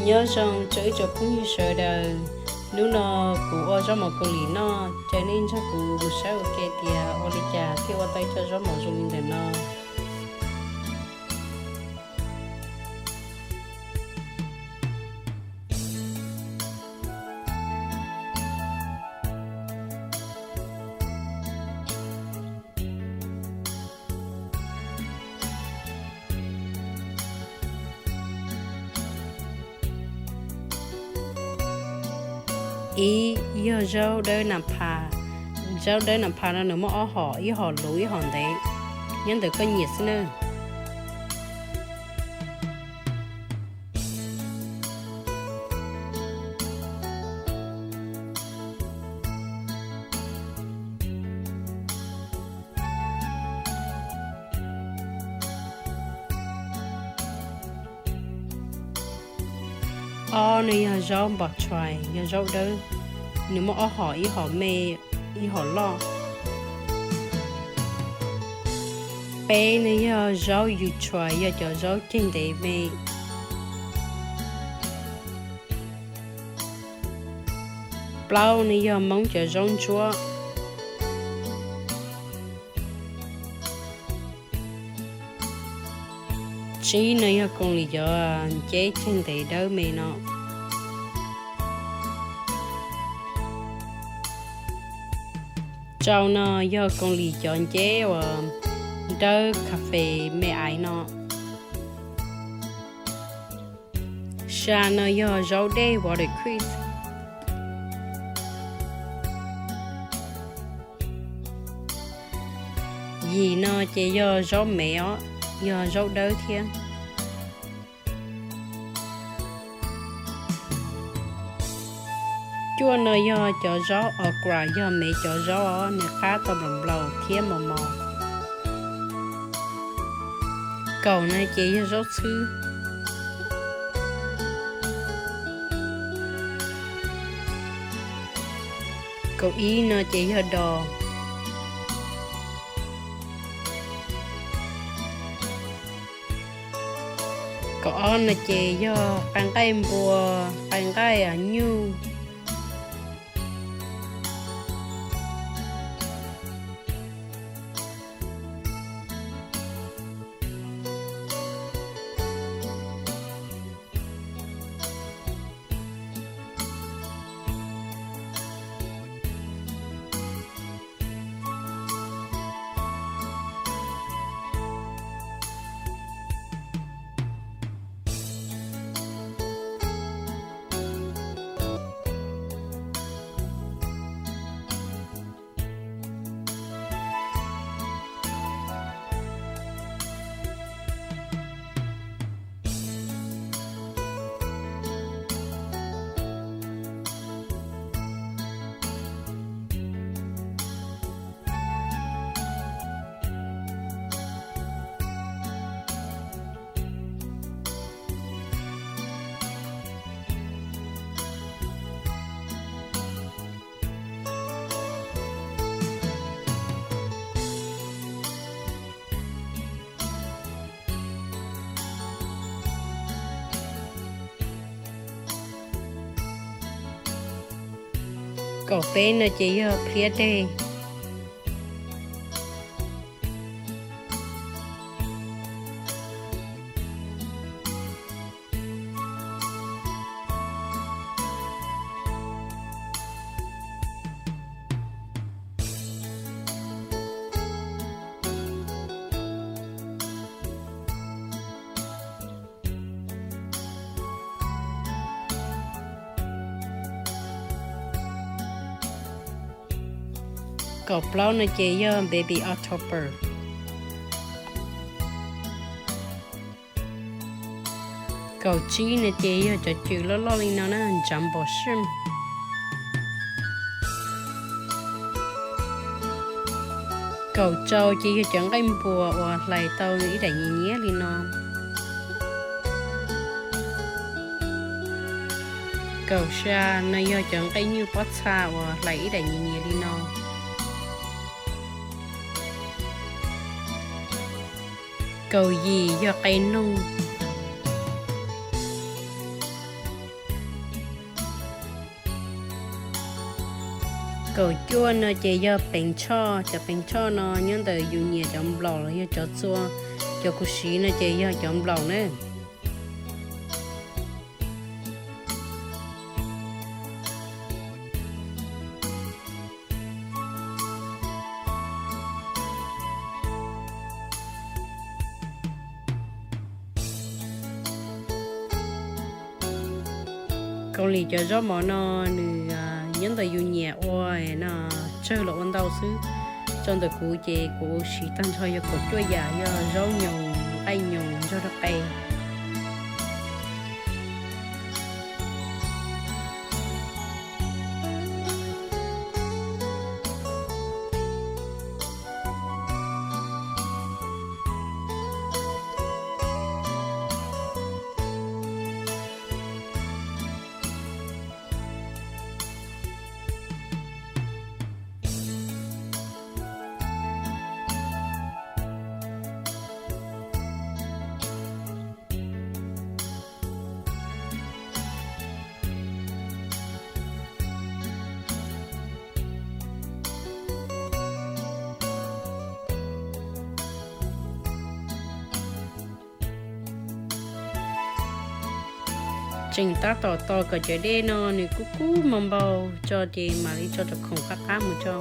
Nyob zoo rau ib tsoom phooj ywg sawv daws, hnub no kuv ua zaub mov Kaus Lim noj, caw nej nrog kuv mus saib ua ke tias ua li cas thiaj ua tau cov zaub mov zoo li ntawm no. Ib yog zaub dawb na pha. Zaub dawb na pha no nws muaj ob hom, ib hom luv ib hom ntev, nyob ntawm koj nyiam xwb nawb. Ob nws yog zaub npos tshais, yog zaub dawb, nws muaj ob hom, ib hom me, ib hom loj. Peb nws yog zaub yus tshais, yog cov zaub ceg ntev me. Plaub nws yog Hmoob cov zaub ntsuab. Tsib no yog Kaus Lim cov nceb ceg ntev dawb me no. Rau no yog Kaus Lim cov nceb uas dawb kha fes me aiv no. Xya no yog zaub dej watercress. Yim no ces yog zaub mev os, yog zaub dawb thiab. Cuaj no yog cov zaub okra, yog mev cov zaub os, nws qab tau nplaum nplaum thiab mos mos. Kaum no ces yog zaub txhwb. Kaum ib no ces yog dos. Kaum ob no ces yog qe nqaij npua, qe nqaij nyuj. Kaum peb no ces yog pliab deg. Kaum plaub no ces yog baby october. Kaum tsib no ces yog cov cws loj loj li no na, jumbo shrimp. Kaum rau ces yog cov nqaij npua uas hlais tau ib daim nyias nyias li no. Kaum xya no yog cov nqaij nyuj pob txha uas hlais ib daim nyias nyias li no. Kaum yim yog qe noog. Kaum cuaj no ces yog peev tshoj, cov peev tshoj no nyob ntawm yus nyiam cov nplaum los yog cov txua. Cov kuv siv no ces yog cov nplaum na. Kaus lim cov zaub mov no nws nyob ntawm yus nyiam ua no tsawg los ua ntau xwb. Tso ntawm kuv ces kuv siv tag nrho yog kaum cuaj yam, yog zaub nyoos, nqaij nyoos, nrog rau qe. Tseem tab tom tos kom cov dej no nws kub kub npau npau tso ces mam li tso rau khoom qab qab mus tso.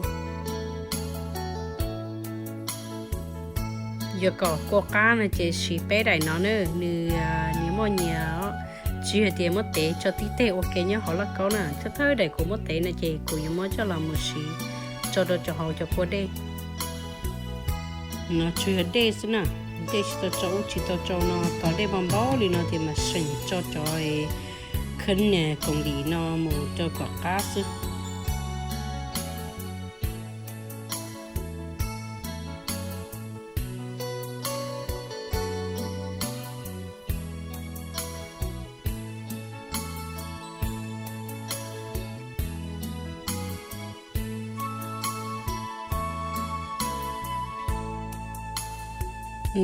Yog kom kua qab no ces siv peb daim no na, nws nyias muaj nyias, tsis hais tias muab tev tso tib teg ua ke nyob hauv lauj kaub na. Thawj thawj daim kuv muab tev no ces kuv yuav muab coj los mus siv tso rau cov hauv cov kua dej. No tsuas yog dej xwb na, dej tsis tau tso ub tsis tau tso no, tos dej npau npau li no ces mam seem tso cov khab nias koom lim no mus rau kom qab xwb.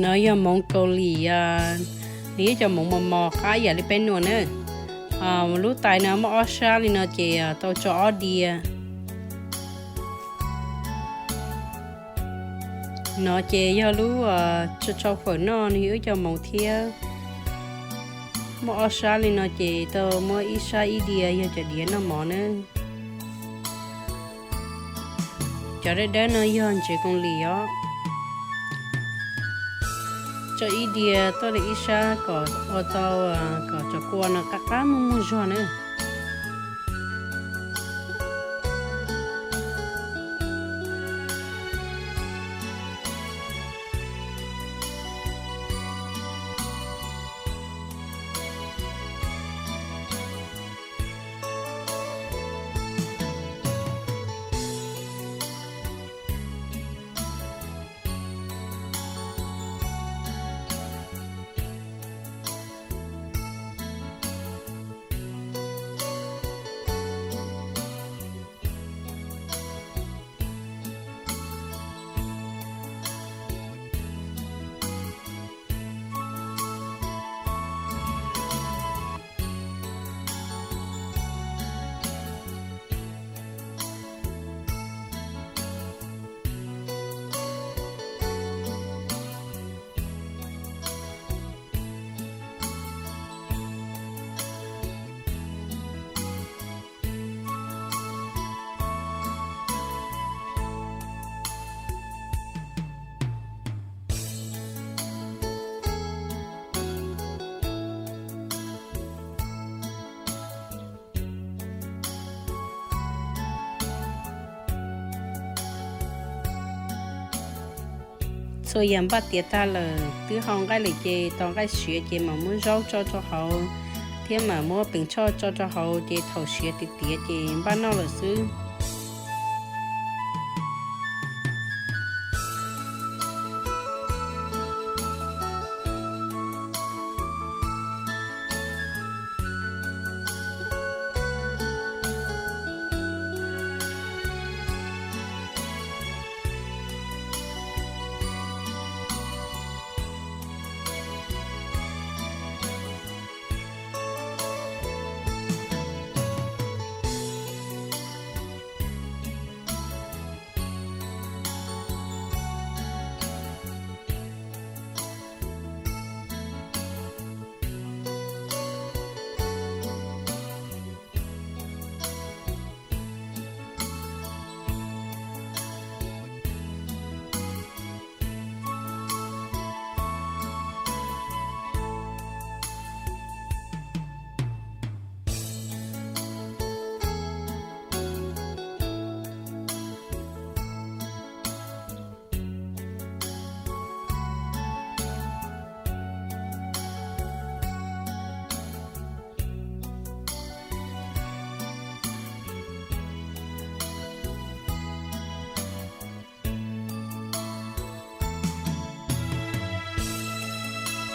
No yog moov Kaus Lim, nws yog cov moov mos mos qab yam li peb nua na. Lub tais no muaj ob sab li no ces tau tso ob diav. No ces yog lub tso fawm noj, nws yog ib co moov thiab. Muaj ob sab li no ces tau muab ib sab ib diav yog cov diav noj mov na. Cov dawb dawb no yog ntsev Kaus Lim os. Tso ib diav tuaj rau ib sab kom ua tau, kom cov kua no qab qab muag muag zog na. Txhua yam npaj tiav tag lawm, twb hau nqaij lawm ces tos nqaij siav ces mam muab zaub tso rau hauv thiab mam muab peev tshoj tso rau hauv ces thaum siav tiav tiav ces npaj noj lawm xwb.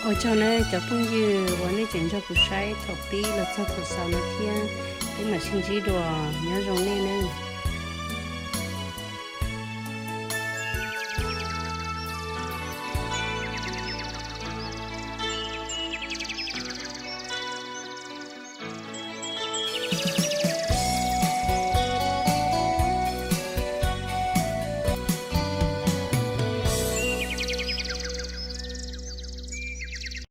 Ua tsaug nawb cov phooj ywg uas nej tseem nrog kuv saib thaum pib los txog thaum xaus no thiab. Peb mam sib ntsib dua, nyob zoo nej nawb.